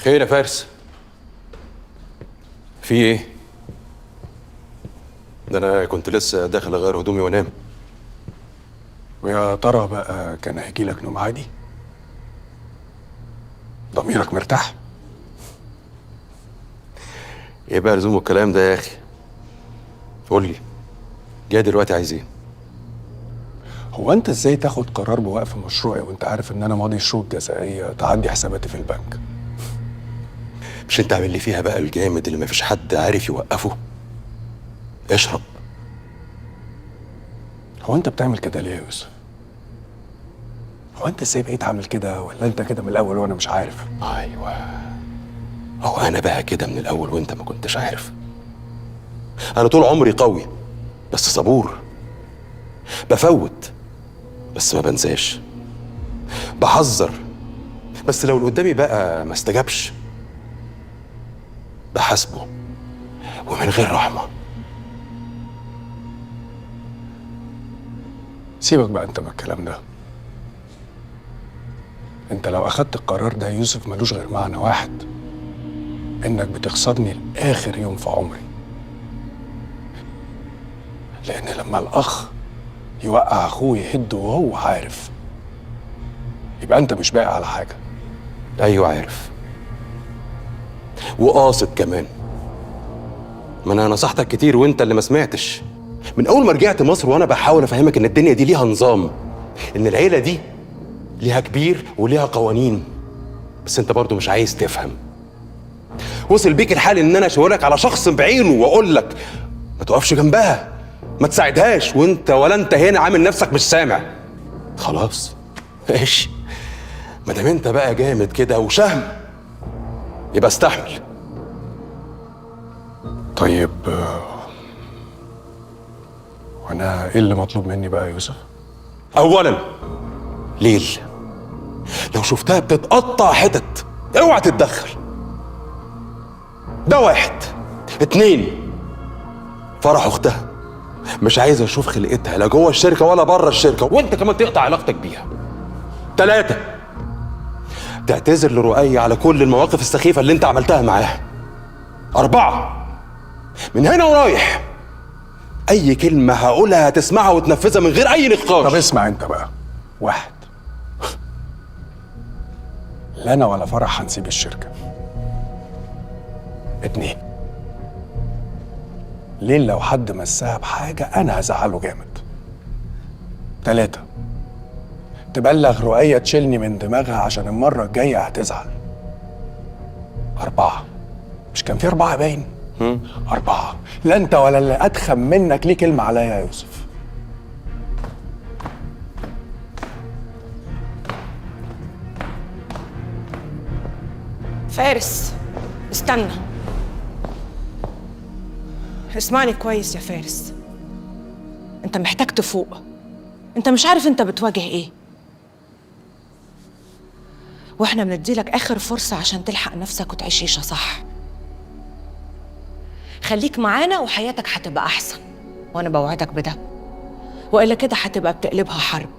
خير يا فارس، في ايه؟ ده انا كنت لسه داخل اغير هدومي وانام. ويا ترى بقى كان هيجي لك نوم عادي؟ ضميرك مرتاح؟ ايه بقى لزوم الكلام ده يا اخي؟ قول لي جاي دلوقتي عايز ايه؟ هو انت ازاي تاخد قرار بوقف مشروعي وانت عارف ان انا ماضي شروط جزائيه تعدي حساباتي في البنك؟ مش انت عامل لي فيها بقى الجامد اللي مفيش حد عارف يوقفه؟ اشرب. هو انت بتعمل كده ليه يا يوسف؟ هو انت ازاي بقيت عامل كده، ولا انت كده من الاول وانا مش عارف؟ ايوه، هو انا بقى كده من الاول وانت ما كنتش عارف. انا طول عمري قوي بس صبور، بفوت بس ما بنساش، بحذر بس لو اللي قدامي بقى ما استجابش بحاسبه ومن غير رحمه. سيبك بقى انت من الكلام ده. انت لو اخدت القرار ده يوسف ملوش غير معنى واحد، انك بتخسرني لاخر يوم في عمري. لان لما الاخ يوقع اخوه يهد وهو عارف، يبقى انت مش باقي على حاجة. ايوه عارف، وقاصد كمان. ما انا نصحتك كتير وانت اللي ما سمعتش. من اول ما رجعت مصر وانا بحاول افهمك ان الدنيا دي ليها نظام، ان العيلة دي ليها كبير وليها قوانين، بس انت برضو مش عايز تفهم. وصل بيك الحال ان انا اشاورك على شخص بعينه واقول لك ما تقفش جنبها، ما تساعدهاش، وانت ولا انت هنا عامل نفسك مش سامع. خلاص ماشي، ما دام انت بقى جامد كده وشهم يبقى استحمل. طيب وانا ايه اللي مطلوب مني بقى يا يوسف؟ اولا ليل لو شفتها بتتقطع حتت اوعى تتدخل، ده واحد. اتنين، فرح اختها مش عايز اشوف خلقتها لا جوه الشركة ولا بره الشركة، وانت كمان تقطع علاقتك بيها. تلاتة، تعتذر لرؤية على كل المواقف السخيفة اللي انت عملتها معاها. اربعة، من هنا ورايح اي كلمة هقولها هتسمعها وتنفذها من غير اي نقاش. طب اسمع انت بقى. واحد، لا انا ولا فرح هنسيب الشركة. اتنين، ليه لو حد مسها بحاجة انا هزعله جامد. تلاتة، تبلغ رؤية تشيلني من دماغها عشان المرة الجاية هتزعل. أربعة، مش كان في أربعة باين؟ أربعة، لا أنت ولا اللي أدخم منك ليه كلمة عليا يا يوسف. فارس استنى، اسمعني كويس يا فارس. انت محتاج تفوق، انت مش عارف انت بتواجه ايه، واحنا بنديلك اخر فرصة عشان تلحق نفسك وتعيش عيشة صح. خليك معانا وحياتك هتبقى احسن، وانا بوعدك بده، والا كده هتبقى بتقلبها حرب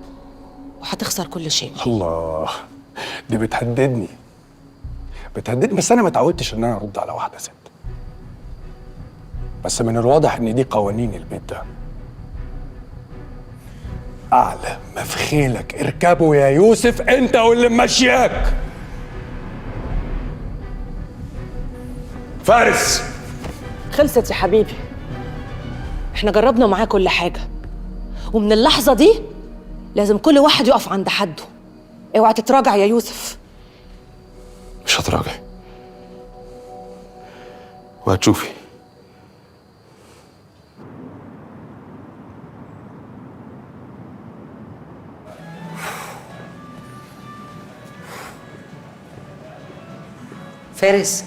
وهتخسر كل شيء. الله، دي بتهددني بتهددني، بس انا ما اتعودتش ان انا ارد على واحدة ست. بس من الواضح ان دي قوانين البيت ده. اعلى ما في خيلك اركبه يا يوسف، انت واللي ماشياك. فارس خلصت يا حبيبي، احنا جربنا معاه كل حاجة، ومن اللحظة دي لازم كل واحد يقف عند حده. اوعى تتراجع يا يوسف. مش هتراجع وهتشوفي. فارس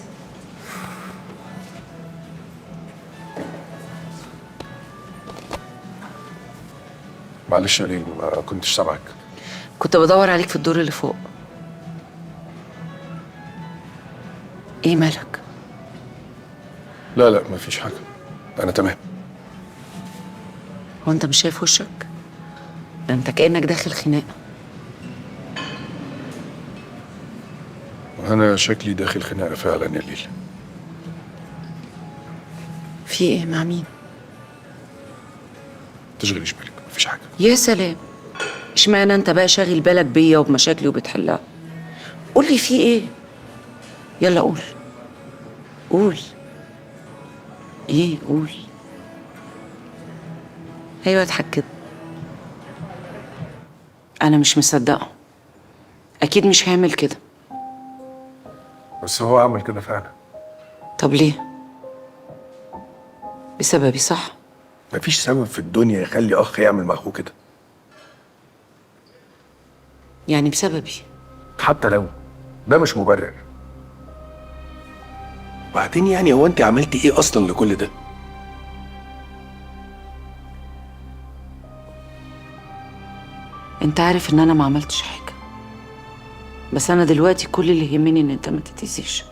معلش يا ريم، ما كنتش سامعك. كنت بدور عليك في الدور اللي فوق. ايه مالك؟ لا لا مفيش حاجة، أنا تمام. هو انت مش شايف وشك؟ ده انت كأنك داخل خناقة. انا شكلي داخل خناقه فعلا يا ليلى. في ايه؟ مع مين؟ تشغليش بالك، مفيش حاجة. يا سلام، اشمعنى انت بقى شاغل بالك بيا وبمشاكلي وبتحلها؟ قول لي في ايه؟ يلا قول، قول ايه، قول. ايوه اضحك كده، انا مش مصدقه، اكيد مش هيعمل كده. بس هو عمل كده فعلا. طب ليه؟ بسببي صح؟ مفيش سبب في الدنيا يخلي اخ يعمل مع اخوه كده. يعني بسببي؟ حتى لو ده مش مبرر. بعدين يعني هو انت عملتي ايه اصلا لكل ده؟ انت عارف ان انا ما عملتش حاجة، بس انا دلوقتي كل اللي يهمني ان انت ما تتأذيش.